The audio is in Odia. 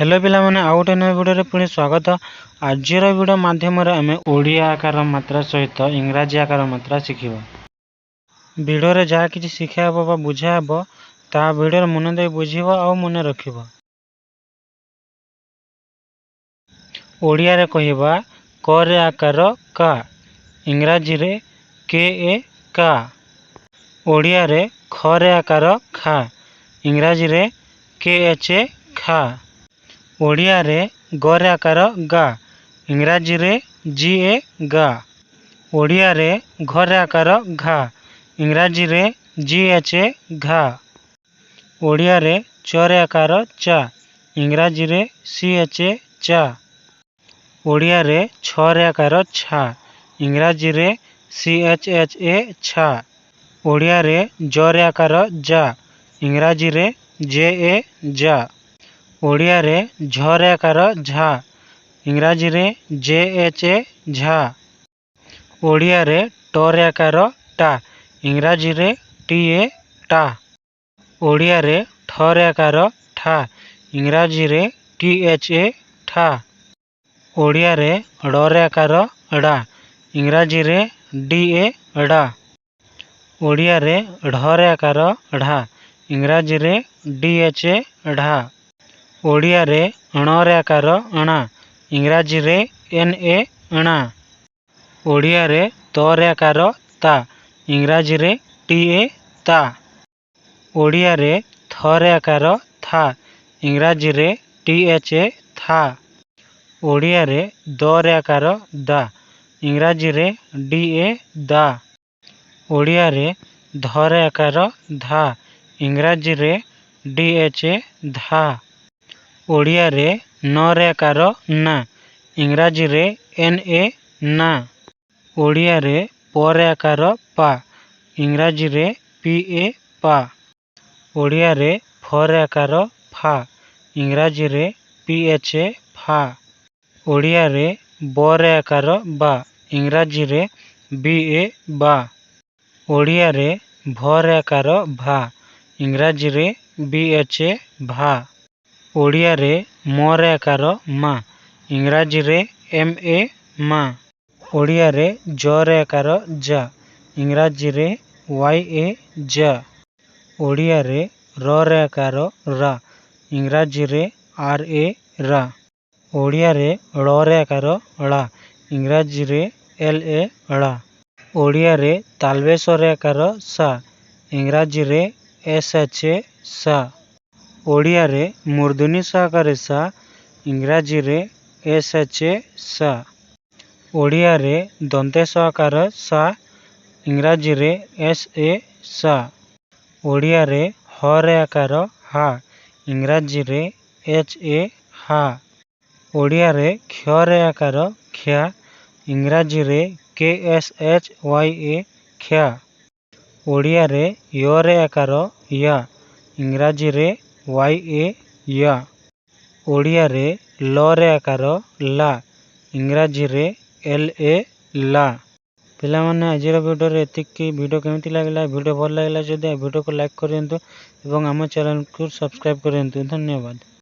ହ୍ୟାଲୋ ପିଲାମାନେ, ଆଉ ଗୋଟେ ନୂଆ ଭିଡ଼ିଓରେ ପୁଣି ସ୍ୱାଗତ। ଆଜିର ଭିଡ଼ିଓ ମାଧ୍ୟମରେ ଆମେ ଓଡ଼ିଆ ଆକାର ମାତ୍ରା ସହିତ ଇଂରାଜୀ ଆକାର ମାତ୍ରା ଶିଖିବା। ଭିଡ଼ିଓରେ ଯାହା କିଛି ଶିଖା ହେବ ବା ବୁଝା ହେବ, ତାହା ଭିଡ଼ିଓରେ ମନ ଦେଇ ବୁଝିବ ଆଉ ମନେ ରଖିବ। ଓଡ଼ିଆରେ କହିବା କରେ ଆକାର କା, ଇଂରାଜୀରେ କେ ଏ କା। ଓଡ଼ିଆରେ ଖରେ ଆକାର ଖା, ଇଂରାଜୀରେ କେ ଏଚ୍ ଏ ଖା। ଓଡ଼ିଆରେ ଗରେ ଆକାର ଗା, ଇଂରାଜୀରେ ଜି ଏ ଗା। ଓଡ଼ିଆରେ ଘରେ ଆକାର ଘା, ଇଂରାଜୀରେ ଜି ଏଚ୍ ଏ ଘା। ଓଡ଼ିଆରେ ଚରେ ଆକାର ଚା, ଇଂରାଜୀରେ ସି ଏଚ୍ ଏ ଚା। ଓଡ଼ିଆରେ ଛରେ ଆକାର ଛା, ଇଂରାଜୀରେ ସି ଏଚ୍ ଏଚ୍ ଏ ଛା। ଓଡ଼ିଆରେ ଜରେ ଆକାର ଯା, ଇଂରାଜୀରେ ଜେ ଏ ଯା। ଓଡ଼ିଆରେ ଝରେ ଆକାର ଝା, ଇଂରାଜୀରେ ଜେ ଏଚ୍ ଏ ଝା। ଓଡ଼ିଆରେ ଟରେ ଆକାର ଟା, ଇଂରାଜୀରେ ଟି ଏ ଟା। ଓଡ଼ିଆରେ ଠରେ ଆକାର ଠା, ଇଂରାଜୀରେ ଟି ଏଚ୍ ଏ ଠା। ଓଡ଼ିଆରେ ଡ଼ରେ ଆକାର ଡ଼ା, ଇଂରାଜୀରେ ଡି ଏ ଡ଼ା। ଓଡ଼ିଆରେ ଢରେ ଆକାର ଢା, ଇଂରାଜୀରେ ଡି ଏଚ୍ ଏ ଢା। ଓଡ଼ିଆରେ ଣରେ ଆକାର ଣା, ଇଂରାଜୀରେ ଏନ୍ ଏ ଣା। ଓଡ଼ିଆରେ ତରେ ଆକାର ତା, ଇଂରାଜୀରେ ଟି ଏ ତା। ଓଡ଼ିଆରେ ଥରେ ଆକାର ଥା, ଇଂରାଜୀରେ ଟି ଏଚ୍ ଏ ଥା। ଓଡ଼ିଆରେ ଦରେ ଆକାର ଦା, ଇଂରାଜୀରେ ଡି ଏ ଦା। ଓଡ଼ିଆରେ ଧରେ ଆକାର ଧା, ଇଂରାଜୀରେ ଡି ଏଚ୍ ଏ ଧା। ଓଡ଼ିଆରେ ନରେ ଆକାର ନା, ଇଂରାଜୀରେ ଏନ୍ ଏ ନା। ଓଡ଼ିଆରେ ପରେ ଆକାର ପା, ଇଂରାଜୀରେ ପି ଏ ପା। ଓଡ଼ିଆରେ ଫରେ ଆକାର ଫା, ଇଂରାଜୀରେ ପି ଏଚ୍ ଏ ଫା। ଓଡ଼ିଆରେ ବରେ ଆକାର ବା, ଇଂରାଜୀରେ ବି ଏ ବା। ଓଡ଼ିଆରେ ଭରେ ଆକାର ଭା, ଇଂରାଜୀରେ ବି ଏଚ୍ ଏ ଭା। ଓଡ଼ିଆରେ ମରେ ଆକାର ମା, ଇଂରାଜୀରେ ଏମ୍ ଏ ମା। ଓଡ଼ିଆରେ ଜରେ ଆକାର ଜା, ଇଂରାଜୀରେ ୱାଇ ଏ ଯା। ଓଡ଼ିଆରେ ରରେ ଆକାର ରା, ଇଂରାଜୀରେ ଆର୍ ଏ ରା। ଓଡ଼ିଆରେ ଳରେ ଆକାର ଳା, ଇଂରାଜୀରେ ଏଲ୍ ଏ ଳା। ଓଡ଼ିଆରେ ତାଲବେଶରେ ଆକାର ସା, ଇଂରାଜୀରେ ଏସ୍ ଏଚ୍ ଏ ସା। ଓଡ଼ିଆରେ ମୂର୍ଦ୍ଧନ୍ୟ ସ ଆକାର ସା, ଇଂରାଜୀରେ ଏସ୍ ଏଚ୍ ଏ ସା। ଓଡ଼ିଆରେ ଦନ୍ତେ ସ ଆକାର ସା, ଇଂରାଜୀରେ ଏସ୍ ଏ ସା। ଓଡ଼ିଆରେ ହରେ ଆକାର ହା, ଇଂରାଜୀରେ ଏଚ୍ ଏ ହା। ଓଡ଼ିଆରେ କ୍ଷରେ ଆକାର କ୍ଷା, ଇଂରାଜୀରେ K S H Y A କ୍ଷା। ଓଡ଼ିଆରେ ୟରେ ଆକାର ୟା, ଇଂରାଜୀରେ ୱାଇ ଏ ୟା। ଓଡ଼ିଆରେ ଲରେ ଆକାର ଲା, ଇଂରାଜୀରେ ଏଲ୍ ଏ ଲା। ପିଲାମାନେ, ଆଜିର ଭିଡ଼ିଓରେ ଏତିକି। ଭିଡ଼ିଓ କେମିତି ଲାଗିଲା? ଭିଡ଼ିଓ ଭଲ ଲାଗିଲା ଯଦି ଭିଡ଼ିଓକୁ ଲାଇକ୍ କରିଦିଅନ୍ତୁ ଏବଂ ଆମ ଚ୍ୟାନେଲକୁ ସବସ୍କ୍ରାଇବ୍ କରିଦିଅନ୍ତୁ। ଧନ୍ୟବାଦ।